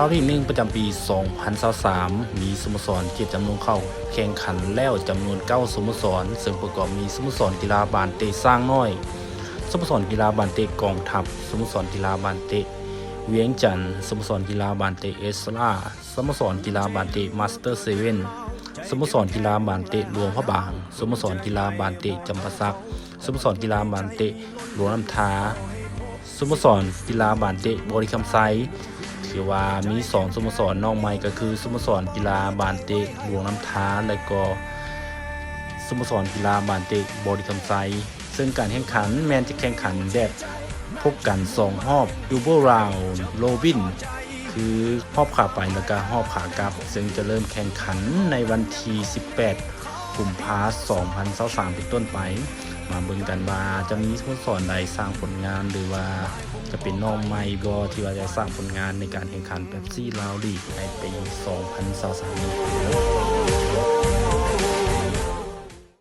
ລາວລີກໜຶ່ງປະຈຳປີສອງພັນຊາວສາມ ມີສະໂມສອນເຈັດຈຳນວນເຂົ້າແຂ່ງຂັນແລ້ວຈຳນວນເກົ້າສະໂມສອນ ເຊິ່ງປະກອບມີສະໂມສອນກິລາບານເຕະຊ້າງນ້ອຍ, ສະໂມສອນກິລາບານເຕະກອງທັບ, ສະໂມສອນກິລາບານເຕະວຽງຈັນ, ສະໂມສອນກິລາບານເຕະເອສລາ, ສະໂມສອນກິລາບານເຕະມາສເຕີເຊເວັນ, ສະໂມສອນກິລາບານເຕະຫຼວງພະບາງ, ສະໂມສອນກິລາບານເຕະຈຳປາສັກ, ສະໂມສອນກິລາບານເຕະຫຼວງນ້ຳທາ, ສະໂມສອນກິລາບານເຕະບໍລິຄຳໄຊ. ຖືວ່າມີສອງສະໂມສອນນ້ອງໃໝ່ ກໍຄືສະໂມສອນກິລາບານເຕະຫຼວງນ້ຳທາ ແລະກໍສະໂມສອນກິລາບານເຕະບໍລິຄຳໄຊ. ເຊິ່ງການແຂ່ງຂັນແມ່ນຈະແຂ່ງຂັນແບບພົບກັນສອງຮອບ Double Round Robin ຄືຮອບຂາໄປ ແລະກະຮອບຂາກັບ ເຊິ່ງຈະເລີ່ມແຂ່ງຂັນໃນວັນທີສິບແປດ ກຸມພາ ສອງພັນຊາວສາມ ເປັນຕົ້ນໄປ. ມາເບິ່ງກັນວ່າຈະມີສະໂມສອນໃດສ້າງຜົນງານ ຫຼືວ່າຈະເປັນນ້ອງໃໝ່ບໍ່ ທີ່ວ່າຈະສ້າງຜົນງານໃນການແຂ່ງຂັນເປັບຊີລາວລີກໃນປີສອງພັນຊາວສາມນີ້.